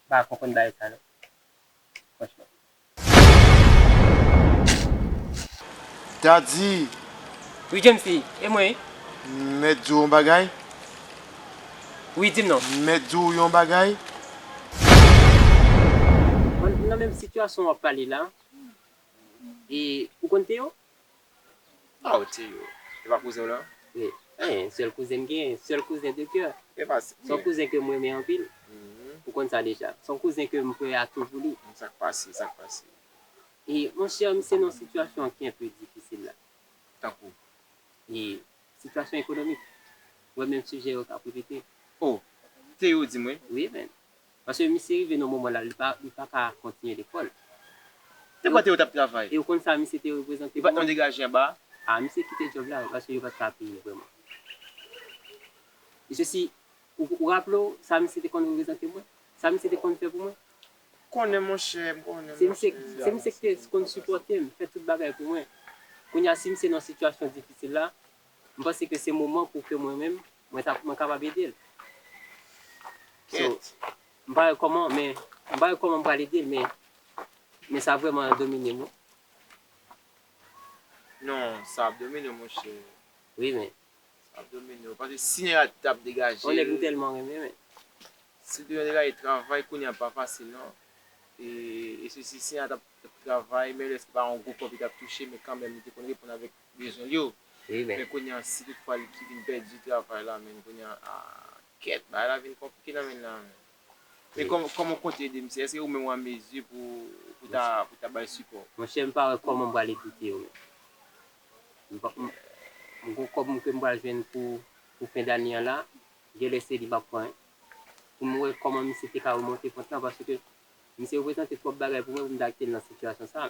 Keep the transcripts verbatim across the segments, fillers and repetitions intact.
pa konprann bagay sa non. Franchman. Daddy, Wi, James, e mwen, wi. M mèt di w yon bagay? Wi, di m non. M mèt di w yon bagay? Mwen, m nan menm sitiyasyon w ap pale la. E ou konn Théo? Ah, ou Théo. E pa kouzen w lan? Wi. Anyen, sèl kouzen m genyen, sèl kouzen de kè. E pa se. Se yon kouzen ke m renmen anpil. Ou konn sa deja. Se yon kouzen ke m prè a tou pou li. Sa k pase, sa k pase? E monchè, misye nan yon sitiyasyon ki enpe difisil la. Tankou? E sitiyasyon ekonomik. Ou wè menm sijè yo k ap repete. Oh, Théo di mwen. Wi, men. Paske misye rive nan moman la, li pa, li pa ka kontinye lekòl. Te kote ou t ap travay? E ou konn sa misye te reprezante Li pa t nan degaje anba? A, misye kite djòb la paske yo pa t ka peye l vrèman. E sesi, ou, ou raple w sa misye te konn reprezante mwen? Sa misye te konn fè pou mwen? Konnen monchè, m konnen Se misye, monchè. Se misye ki te konn sipòte m, fè tout bagay pou mwen. Kounye a, si misye nan sitiyasyon difisil la, m panse ke se moman pou ke mwen menm, mwen, ta, mwen kapab ede l. So, Kèt. M pa wè kòman, men, m pa wè kòman m pral ede l, men, men sa vrèman domine m, wi. Non, sa ap domine w, monchè. Wi, men. Sa ap domine w. Paske si nèg la t ap degaje Yon nèg m l, tèlman renmen, men. si l te yon degaje travay, kounye a pa fasil, non. E, e se si, si nèg la t ap, t ap travay, men lè se pa yon gwo kòb li t ap touche, men kanmenm, li te konn reponn avèk bezwen l yo. Wi, men. Men kounye a, si toutfwa li ki vin pèdi travay la, men kounye a, a, kèt, bagay la vin konplike nan men l la, men. Men kòm, kòman w konte ede misye? Èske ou menm ou an mezi pou, pou ta, pou ta bay sipò? Monchè, m pa wè kòman m pral ede yo, men. M pa, m, m gon kòb m ke m pral jwenn pou, pou fen dane an la, genlè se li m ap pran, wi. Pou m wè kòman misye te ka remonte pant lan, paske misye reprezante twòp bagay pou mwen pou m ta kite l nan sitiyasyon sa.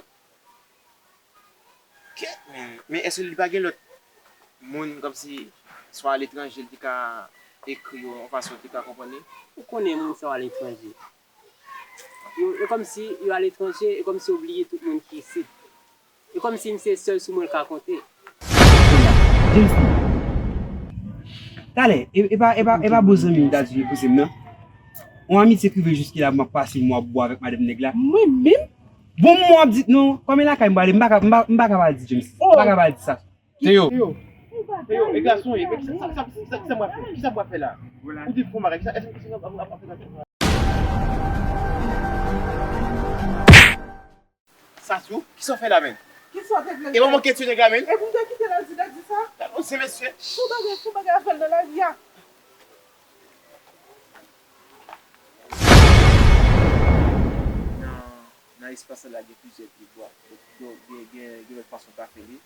Kèt, men, men èske li pa gen lòt moun, kòmsi, swa aletranje, li te ka ekri yo yon fason li te ka konprann li? Ou konnen moun sa yo aletranje. Yo, e kòmsi yo aletranje, e kòmsi yo bliye tout moun ki isit. E kòmsi misye sèl sou mwen l ka konte. James Lee. Talè, e, e pa, e pa, e pa bon zanmi m ta di kouzen m nan. Yon amitye k rive jiske la, m ap pase mwa bò avèk madanm nèg la. Mwen menm? Bon, mwa ap di, non, kòm e lakay m prale, m pa ka, m pa, m pa ka pa di James. M pa ka pa di sa. Teo. Teo, e gason ye, men kisa, kisa, kisa, kisa m ap fè? Kisa m ap fè la? Ou di fon bagay, kisa, èske kisa m ap, ap, ap fè la? Sasou, kisa w fè la menm? Kisa w te vle fè? E pa manke tye nèg la menm? Epi m te kite l al di Daddy sa? Gade yon sen mesye. Fon bagay, fon bagay ap fè l nan lari a. Nan, nan espas la, gen plizyè pye bwa. Donk, gen, gen, gen lòt fason w ka fè li.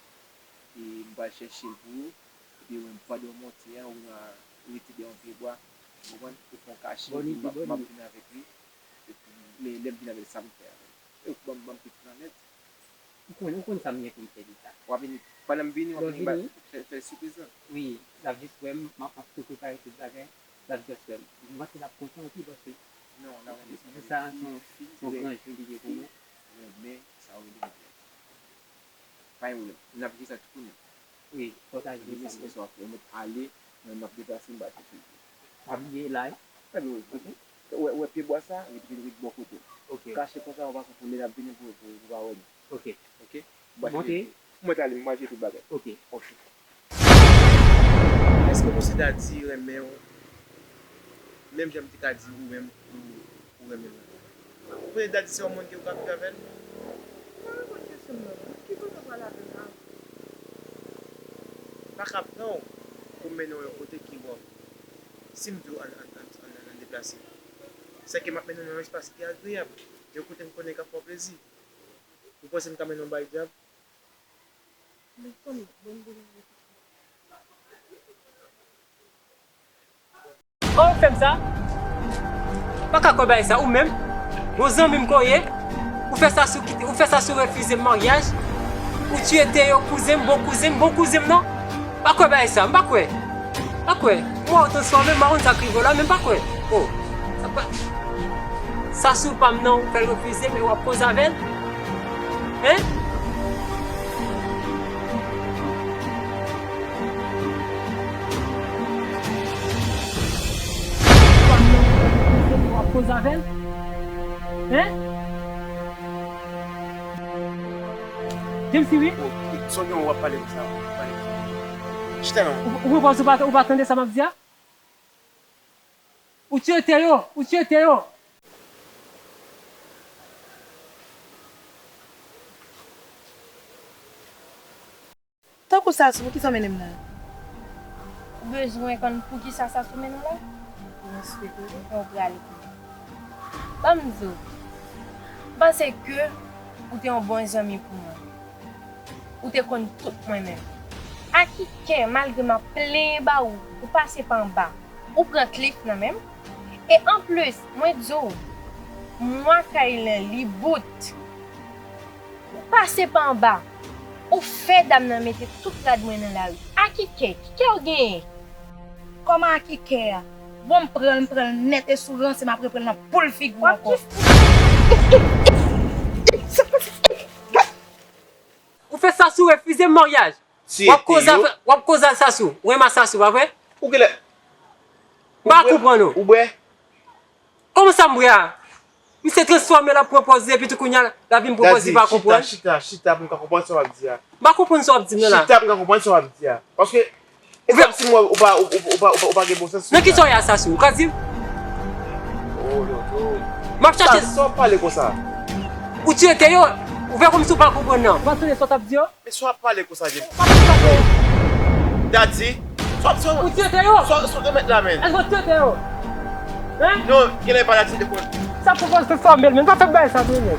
E m pral chèche l pou ou. Epi, ou menm, pandan w monte a, ou nan rete dèyè yon pye bwa. Ou konprann? Ou fè yon kache, epi m ap, m ap vin avèk li. Epi, lè, lè m vin avè l, sa m fè avè l. Ou ban m, ban m tout planèt. Ou konn, ou konn sa m gen pou m fè deja. W ap vini, pandan m vini, w ap vini ba, fè, fè sipriz lan. Wi, l ap jis wè m, m ap, m ap tou prepare tout bagay, l ap just wè m. M panse l ap kontan anpil paske jou sa, se yon, se yon gran jou li ye pou mwen. Renmen sa w rele maryaj. Pa gen pwoblèm. N ap regle sa tou kounye a. Wi, pataje mesaj sa w ap fè. Ou mèt ale, mwen m ap deplase, m ba tout. Pa bliye la, wi. Ebyen, wi, wi. Ou wè, ou wè pye bwa sa, li vin ret bò kote w. Ok. Kache konsa, yon fason pou lè l ap vini pou, pou, pou pa wè nou. Ok. Ok? Monte. Ou mèt ale, m pral jere tout bagay. Ok. Ok. Èske Monchè Daddy renmen w? Menm jan m te ka di ou menm ou, ou renmen mwen. Ou konnen Daddy se yon moun ke ou ka viv avè l? Pa reponn kesyon m nan non. Ki kote w pral avè m la? M pa ka pran w pou m mennen w yon kote ki wòm. Si m di w ann, ann, ann, ann, ann deplase, sèke m ap mennen w nan yon espas ki agreyab, yon kote m konnen k ap fè w plezi. Ou panse m ka mennen w bay dyab? Men fanmi, bon, bon, bon. Oh, ou fè m sa? Pa ka kwè bagay sa, ou menm? Yon zanmi m ke w ye? Ou fè Sasou kite, ou fè Sasou refize m maryaj? Ou tiye Teo, kouzen m, bon kouzen m, bon kouzen m nan? Pa kwè bagay sa, m pa kwè. Pa kwè. M wè w transfòme, m pa konn sa k rive w la, men m pa kwè. Oh, sa pa. Sasou pa m nan, ou fè l refize m, e w ap koze avè l? Hein? Ou pa m nan, ou fè l refize m, e w ap koze avè l? Hein? James, wi? Son gen w ap pale konsa. Chita non. Ou, ou konprann, ou pa, ou pa tande sa m ap di a? Ou tchete yo, ou tchete yo. Tankou Sasou, poukisa w mennen m la? Ou bezwen konn poukisa Sasou mennen w la? Mwen swete wi, men w prale pou mwen. Ban m di w, m panse ke ou te yon bon zanmi pou mwen. Ou te konn tout mwen menm. A ki kè, malgre m ap plenyen ba ou, ou pase pa anba, ou pran Cliff nan men m? E anplis, mwen di w, mwa kay lan li bout. Ou pase pa anba, ou fè dam nan mete tout rad mwen nan lari. A ki kè? Ki kè w genyen? Kòman a ki kè a? Bon, m pran l, m pran l nèt e sou ranse m ap repran l nan boul figi w ankò. Ou fè Sasou refize m maryaj. W ap koze, w ap koze ak Sasou. Ou renmen ak Sasou, pa vre? Ou genlè. M pa konprann ou. Ou bwè? Kòman sa m bwè a? Misye transfòme, l ap pran pòz li, epi tou kounye a, l ap vin pran pòz li pa konprann. Chita, chita, chita pou m ka konprann sa w ap di a. M pa konprann sa w ap di m nan la. Chita pou m ka konprann sa w ap di a. Paske, e kòmsi m wè ou pa, ou, ou, ou pa, ou pa, ou pa gen bon sans. Nan ki sa w ye a, Sasou? Ou ka di m? Oh, non, non. M ap chache. Sa, sa w ap pale konsa? Ou tchete yo, ou fè kòmsi w pa konprann nan. Ou pa tande sa w t ap di yo? Men sa w ap pale konsa, James? Daddy, sa w ap, sa w, ou tchete yo. Sa w, sa w te mèt la, men. Èske w tchete yo? Hein? Non, genlè pa Daddy te konn. Sa pou fòs te fòme l, men pa fè bagay sa tou, men.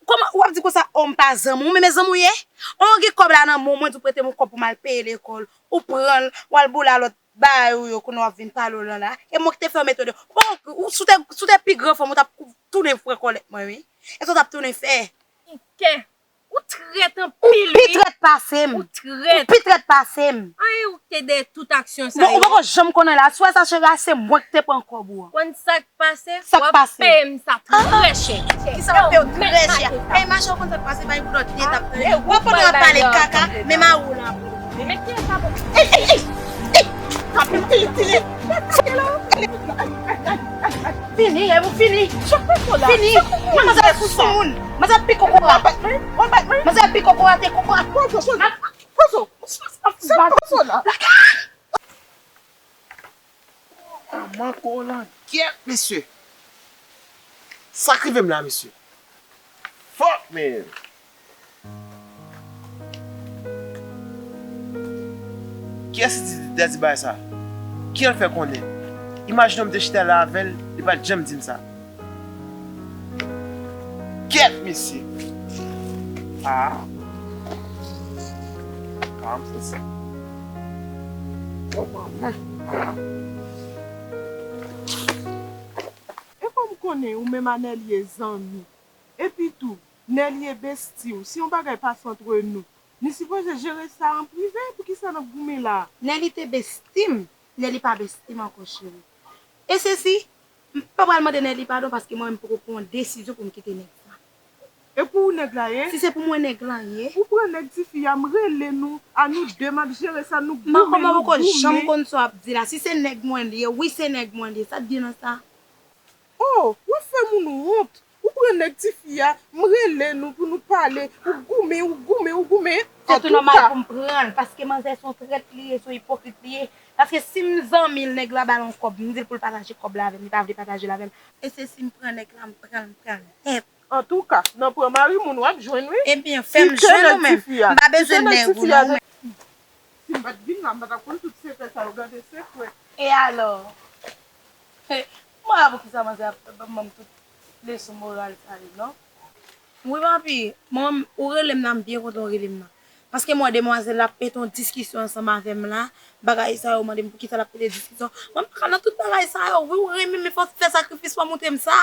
Kòman w ap di konsa, o, m pa zanmi w, men men zanmi w ye? O, w gen kòb la nan men w, mwen di w prete m yon kòb pou m al peye lekòl. Ou pran l, w al boule a lòt bagay ou yo, kounye a w ap vin pale w lan la. E mwen ki te fè w mete w deyò. Bon, ou, si w te, si w te pi gran fanm, ou t ap tounen pran kòlèt mwen, wi. E sa w t ap tounen fè? Kè, ou trèt anpil, wi. Ou pi trèt pase m. Ou trèt. Ou pi trèt pase m. Ay, ou te dèyè tout aksyon sa yo. Bon, ou poko janm konnen la. Si w wè sa, cheri, se mwen ki te pran kòb ou an. Konn sa k pase? Sa k pase? W ap peye m sa trè chè. Kisa w ap peye w trè chè? Ey, mache, ou konn sa k pase, bay boudòt nèt ap tande. W ap pandan w ap pale kaka, men mari w la. Men kiyès sa pou... Ey, ey, ey! Ey! Fini, e ou fini. Fini. Manzè sou moun. Manzè pi kokorat. Manzè pi kokorat e kokorat. Pozo, pozo. Pozo. Pozo la. Manman kolan gyèt, mesye. Sa k rive m la, mesye? Fuck, man. Kiyès ki di Daddy bay sa? Ki l fè konnen? Imajine w m te chita la avè l, li pa t janm di m sa. Gyèt, mesye. Ah. Kòman se sa? Oh, manman. E kòm konnen ou menm a Nelly e zanmi. Epi tou, Nelly e besti w. Si yon bagay pase antre nou, nou sipoze jere sa an prive. Poukisa n ap goumen la? Nelly te besti m. Nelly pa besti m ankò, cheri. E sesi, m pa pral mande Nelly padon paske mwen menm poko pran yon desizyon pou m kite nèg sa. E pou ou nèg la ye? Si se pou mwen nèg la ye. Ou pran nèg tifi a, m rele nou, a nou de, m ap jere sa, nou goumen, nou goumen. Kòman ou poko janm konn sa w ap di la? Si se nèg mwen li ye, wi se nèg mwen li ye. Sa t gen nan sa? Oh, w ap fè moun wont. Ou pran nèg tifi a, m rele nou pou nou pale. Ou goumen, ou goumen, ou goumen. Se tou nòmal pou m pran l, paske manzè se yon trèt li ye, se yon ipokrit li ye. Paske si m zanmi l, nèg la ba l yon kòb, m di l pou l pataje kòb la avè m, li pa vle pataje l avè m. E se si m pran nèg la, m pran l, m pran l nèt. Antouka, nan pran mari moun w ap jwenn, wi. Ebyen, fè m jwenn ou menm. M pa bezwen nèg ou non, ou menm. Si m pa t vin la, m pa t ap konn tout sekrè sa yo. Gade sekrè. E alò? He, m pa wè poukisa manzè ap ban m tout leson moral sa yo, non. Wi, papi, mwen, ou rele m nan, m byen kontan w rele m nan. Paske m wè demwazèl la ap mete yon diskisyon ansanm avè m la, bagay sa yo, mande m poukisa l ap mete diskisyon. Mwen, m pa ka nan tout bagay sa yo, wi, ou renmen, men fò w fè sakrifis pou w montre m sa.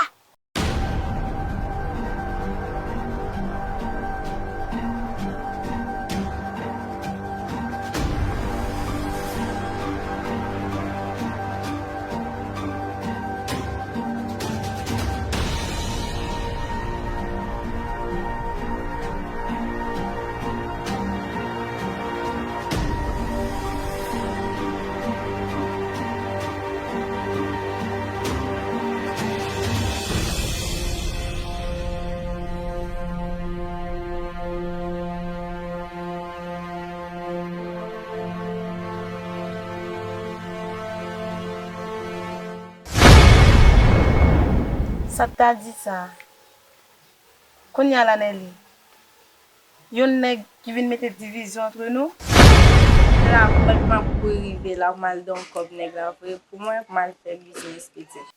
Sa ta di sa? Kounye a la, Nelly, yon nèg ki vin mete divizyon antre nou? La, mwen, m ap kouri rive la, m al don kòb nèg la vre pou mwen, pou m al fè biznis pitit.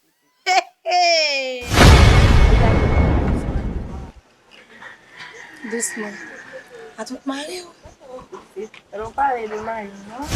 Dousman. A tout mari w. Lè w pale de mari m, non?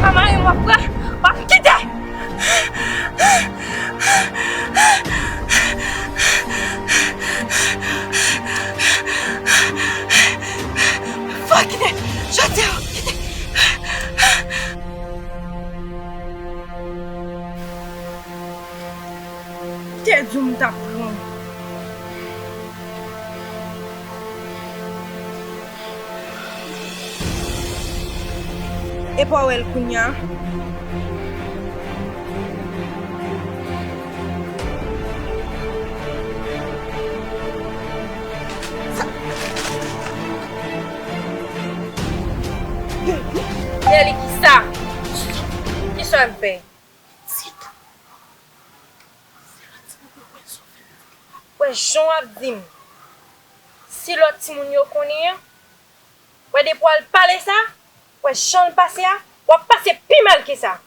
Pa mari m, w ap pran, w ap kite! Fò kite! Jodi a, kite! Te di w m t ap pran w. Epa w wè l kounye a? Sa- Nelly, kisa? Kisa m fè? Tit. Wè jan w ap di m. Si lòt timoun yo konnen an, wè depi w al pale sa, wè jan l pase a, w ap pase pi mal ke sa.